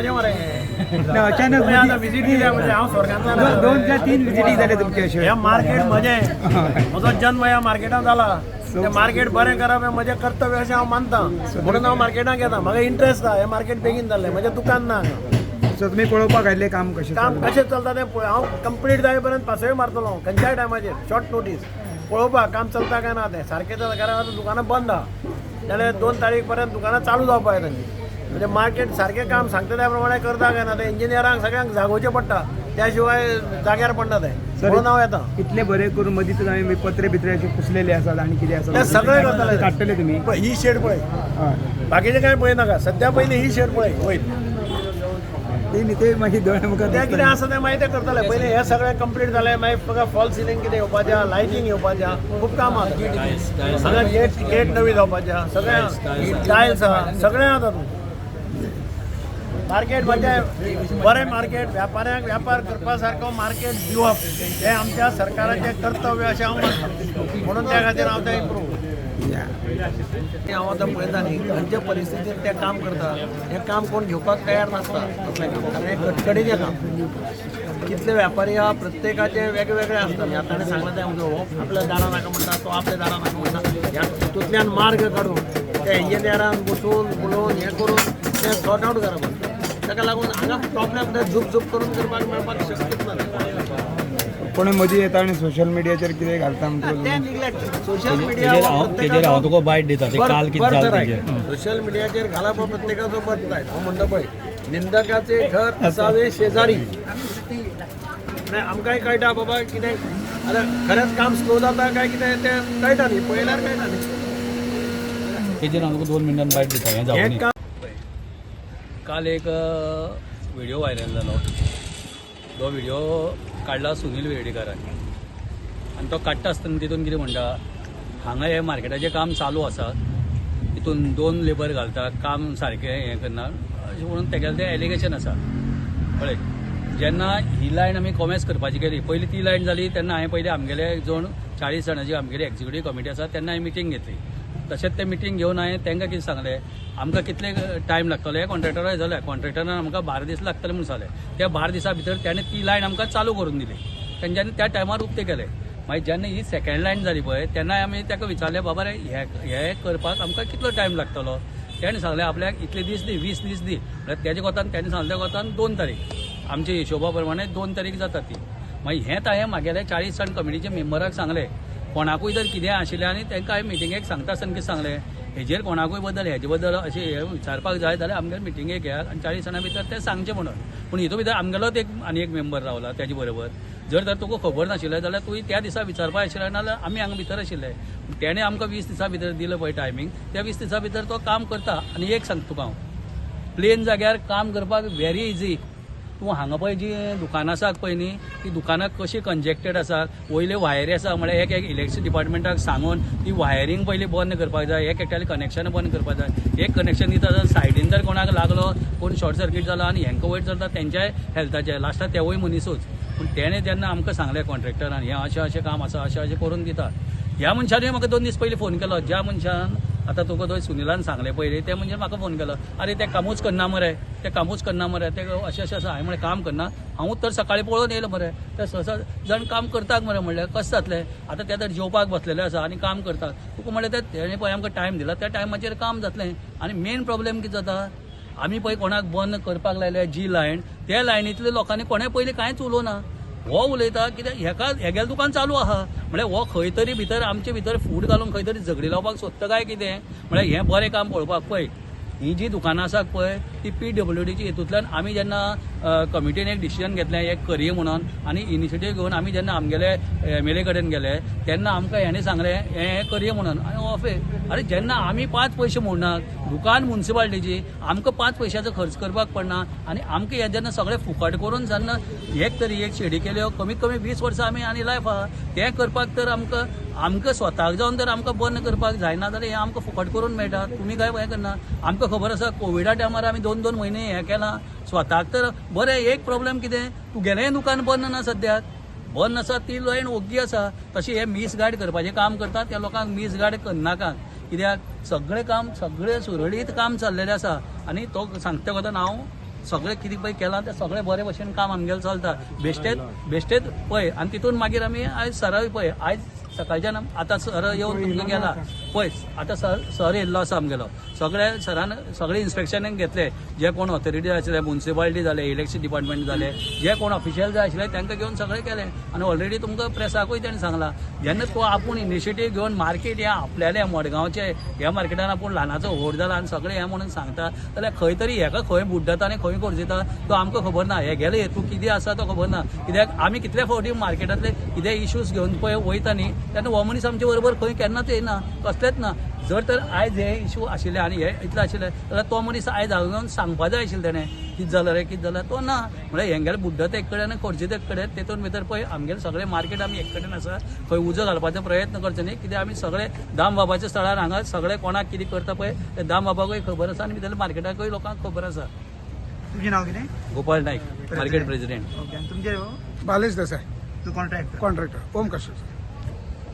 मजे मरे. अचानक तुम्ही आता विजीट दिल्या म्हणजे हांव स्वर्गांतल्यान. दोन ते तीन विजिटी जाले तुमचे अश्यो. हे मार्केट म्हजें, म्हजो जन्म ह्या मार्केटान जाला. ते मार्केट बरें करप हें म्हजें कर्तव्य अशें हांव मानता, म्हणून हांव मार्केटाक येता. म्हाका इंट्रस्ट आहा. हें मार्केट बेगीन जाल्लें, म्हजें दुकान ना हांगा. सो तुमी पळोवपाक आयिल्लें काम कशें काम चल्लां? कशें चलता तें पळय. हांव कंप्लीट जाय पर्यंत पासय मारतलो खंयच्याय टायमाचेर, शॉर्ट नोटीस, पळोवपाक काम चलता काय ना तें सारकें चलता. कारण आतां दुकानां बंद आहा, जाल्यार 2 तारीख पर्यंत दुकानां चालू जावपाक जाय तांची. म्हणजे मार्केट सारकें काम सांगता त्या प्रमाणे करता काय ना तें इंजिनियरांक सगळ्यांक जागोवचें पडटा, त्या शिवाय जाग्यार पडना तें. म्हणून हांव येता. इतले बरें करून मदींच हांवें पत्रे बित्रे अशे पुसलेले आसात आनी कितें आसा ते सगळें करतले. काडटले तुमी? पळय ही शेड पळय. हय. बाकीचें कांय पळय नाका सद्या, पयलीं ही शेड पळय वयर. ते न्ही, ते मागीर दोळ्या मुखार तें कितें दिसतलें. आसा तें मागीर तें करतले. पयलीं हें सगळें कंप्लीट जालें, मागीर फकत फॉल सिलींग कितें येवपाचें आहा, लायटींग येवपाचें आहा, खूब काम आहा. सगळें गेट गेट नवी जावपाचें आहा, सगळें टायल्स आहा, सगळें आहा. तातूंत मार्केट म्हणजे बरें मार्केट, व्यापाऱ्यांक व्यापार करपा सारको मार्केट दिवप हें आमच्या सरकाराचें कर्तव्य अशें हांव मानता, म्हणून त्या खातीर हांव तें इम्प्रूव. हांव आतां पळयता न्ही खंयच्या परिस्थितीन तें काम करता. हें काम कोण घेवपाक तयार नासता असलें काम, कारण हें कटकटीचें काम. कितले व्यापारी आहा, प्रत्येकाचे वेगवेगळे आसता न्ही. आतां ताणें सांगलें तें हो आपल्या दारान नाका म्हणटा, तो आपल्या दारान नाका म्हणटा. ह्या हितूंतल्यान मार्ग काडून त्या इंजिनियरान बसून उलोवन हें करून तें सॉर्ट आवट करप आसता. ताका लागून हांगा प्रॉब्लेम ते झूप झूप करून करपाक मेळपाक शक्यच ना. कोण मदीं येता आनी सोशल मिडियाचेर कितें घालता म्हणटकच तें निग्लेक्ट सोशल मिडिया. तेजेर हांव तुका बायट दिता ते काल कितें जालें तेजेर. सोशल मिडियाचेर घालप हो प्रत्येकाचो बर्थ रायट. हांव म्हणटा पळय, निंदकाचे घर असावे शेजारी. आनी आमकांय कळटा बाबा कितें आतां खरेंच काम स्लो जाता काय कितें तें कळटा न्ही, पळयल्यार कळटा न्ही. तेजेर हांव तुका 2 मिनटान बायट दिता हें हें जावं. काम काल एक व्हिडिओ व्हायरल जालो. तो व्हिडिओ काडला सुनील वेर्डीकारान आनी तो काडटा आसतना तितून कितें म्हणटा, हांगा हें मार्केटाचें काम चालू आसा, तितून 2 लेबर घालता, काम सारकें हें करना अशें म्हणून तेगेलें तें एलिगेशन आसा. पळय, जेन्ना ही लायन आमी कॉमेस करपाची केली, पयली ती लायन जाली तेन्ना हांवें पयलीं आमगेले जोन 40 जाणांची आमगेली एक्झिक्युटीव कमिटी आसा तेन्ना हांवें मिटींग घेतली. तशेंच तें मिटींग घेवन हांवें तांकां कितें सांगलें, आमकां कितले टायम लागतलो हें कॉन्ट्रॅक्टराक जालें. कॉन्ट्रॅक्टरान आमकां 12 दीस लागतले म्हूण सांगलें. त्या 12 दिसां भितर ताणें ती लायन आमकां चालू करून दिली, तेंच्यांनी त्या टायमार उक्तें केलें. मागीर जेन्ना ही सेकेंड लायन जाली पळय तेन्ना आमी ताका विचारलें, बाबा रे हे करपाक आमकां कितलो टायम लागतलो? तेणें सांगलें आपल्याक इतले दीस दी, 20 दीस दी. म्हळ्यार तेजे कोतान तेणें सांगले कोतान 2 तारीख, आमच्या हिशोबा प्रमाणे 2 तारीख जाता ती. मागीर हें हांवें मागेले 40 जाण कमिटीच्या मेंबराक सांगलें, कोणाकूय जर कितें आशिल्लें आनी तांकां हांवें मिटिंगेक सांगता आसतना कितें सांगलें, हेजेर कोणाकूय बद्दल हेजे बद्दल अशें हें विचारपाक जाय जाल्यार आमगेले मिटिंगेक येयात आनी 40 जाणां भितर तें सांगचें म्हणून. पूण हितून भितर आमगेलोच एक आनी एक मेंबर रावला तेजे बरोबर. जर तर तुका खबर नाशिल्लें जाल्यार तुवें त्या दिसा विचारपाक आशिल्लें, नाजाल्यार आमी हांगा भितर आशिल्ले. तेणें आमकां 20 दिसां भितर दिलें पळय टायमींग, त्या 20 दिसां भितर तो काम करता. आनी एक सांगता तुका हांव, प्लेन जाग्यार काम करपाक व्हेरी इजी. तूं हांगा पळय जी दुकानां आसात पळय न्ही, ती दुकानां कशी कंजेक्टेड आसा, वयल्यो वायरी आसा, म्हळ्यार एक एक इलेक्ट्रिसिटी डिपार्टमेंटाक सांगून ती वायरींग पयलीं बंद करपाक जाय, एक एकट्यालें कनेक्शन बंद करपाक जाय. एक कनेक्शन दिता जाल्यार सायडीन जर कोणाक लागलो, कोण शॉर्ट सर्कीट जालो आनी हेंकां वयर चलता तेंच्याय हेल्थाचें, लास्टाक तेवूय मनिसूच. पूण तेणें जेन्ना आमकां सांगलें कॉन्ट्रॅक्टरान, हें अशें अशें काम आसा, अशें अशें करून दिता. ह्या मनशानूय म्हाका 2 दीस पयलीं फोन केलो, ज्या मनशान आतां तुका तो सुनिलान सांगलें पयलीं, ते मनशान म्हाका फोन केलो, आरे तें कामूच करना मरे, तें कामूच करना मरे, तें अशें अशें आसा. हांवें म्हणलें काम करना, हांवूच तर सकाळीं पळोवन येयलो मरे, ते सहसा जाण काम करतात मरे. म्हणलें कशें जातलें आतां, ते तर जेवपाक बसलेले आसा आनी काम करतात. तुका म्हणलें तें तेणें पळय आमकां टायम दिला, त्या टायमाचेर काम जातलें. आनी मेन प्रॉब्लेम कितें जाता, आमी पळय कोणाक बंद करपाक लायल्या जी लायन, त्या लायनींतल्या लोकांनी कोणें पयलीं कांयच उलोवना. हो उलयता कित्याक हेका हेगेलें दुकान चालू आहा, म्हळ्यार हो खंय तरी भितर आमचे भितर फूट घालून खंय तरी झगडी लावपाक सोदता काय कितें. म्हळ्यार हें बरें काम पळोवपाक पळय, ही जी दुकानां आसात पळय ती PWDची हितूंतल्यान आमी जेन्ना कमिटीन एक डिसिजन घेतलें एक करया म्हणून आनी इनिशिएटीव घेवन आमी जेन्ना आमगेले MLA कडेन गेले तेन्ना आमकां हेणें सांगलें हें करया म्हणून आनी ऑफे. आरे जेन्ना आमी 5 पयशे मोडना, दुकान मुन्सिपालिटीची, आमकां 5 पयशाचो खर्च करपाक पडना आनी आमकां हें जेन्ना सगळें फुकट करून जेन्ना एक तरी एक शेडी केल्यो, कमीत कमी 20 वर्सां आमी आनी लायफ आहा, तें करपाक तर आमकां आमकां स्वताक जावन तर आमकां बंद करपाक जायना जाल्यार हें आमकां फुकट करून मेळटा. तुमी काय हें करना. आमकां खबर आसा कोविडा टायमार आमी 2-2 म्हयने हें केलां स्वताक. तर बरें एक प्रॉब्लेम कितें, तुगेलें दुकान बंद ना, सद्याक बंद आसा, ती लायन ओग्गी आसा. तशें हें मिसगायड करपाचें काम करता, त्या लोकांक मिसगायड करनाका, कित्याक सगळें काम सगळें सुरळीत काम चल्लेलें आसा. आनी तो सांगता कोतान हांव सगळें कितें पळय केलां तें सगळें बरे भशेन काम आमगेलें चलता. बेश्टेच बेश्टेच पळय आनी तितून मागीर आमी आयज सराय पळय आयज सकाळच्यान आतां सर येवन तुमकां गेला पळय. आतां सर सर येयल्लो आसा आमगेलो, सगळे सरान सगळे इन्स्पेक्शन घेतले. जे कोण ऑथॉरिटी आशिल्ले, मुन्सिपालिटी जाले, इलेक्शन डिपार्टमेंट जाले, जे कोण ऑफिशियल जाय आशिल्ले तांकां घेवन सगळें केलें. आनी ऑलरेडी तुमकां प्रेसाकूय तेणें सांगलां, जेन्ना तो आपूण इनिशिएटीव घेवन मार्केट हें आपल्यालें मडगांवचें ह्या मार्केटान आपूण ल्हानाचो व्हड जाला आनी सगळें हें म्हणून सांगता जाल्यार खंय तरी हेका खंय बुड्डता आनी खंय खोर्जिता तो आमकां खबर ना. हेगेले हेतू कितें आसा तो खबर ना, कित्याक आमी कितले फावटी मार्केटांतले कितें इश्यूज घेवन पळय वयता न्ही तेन्ना हो मनीस आमचे बरोबर खंय केन्नाच येयना, कसलेच ना. जर तर आयज हे इशू आशिल्ले आनी हे इतले आशिल्ले जाल्यार तो मनीस आयज हांगा येवन सांगपा जाय आशिल्लें तेणें कितें जालें रे कितें जालें. तो ना म्हळ्यार हेंगेले बुड्डत एक कडेन आनी खोर्जित एक कडेन. तेतून भितर पळय आमगेले सगळे मार्केट आमी एक कडेन आसा, खंय उजो घालपाचो प्रयत्न करचो न्ही, कित्याक आमी सगळे दामबाबाच्या स्थळार हांगा सगळे कोणाक कितें करता पळय ते दामबाबाकूय खबर आसा आनी भितर मार्केटाकूय लोकांक खबर आसा. तुमचें नांव कितें? Gopal Naik, market president. Okay, आनी तुमचें बालेश देसाय, तूं कॉन्ट्रॅक्टर? कॉन्ट्रॅक्टर, ओम कश्यप.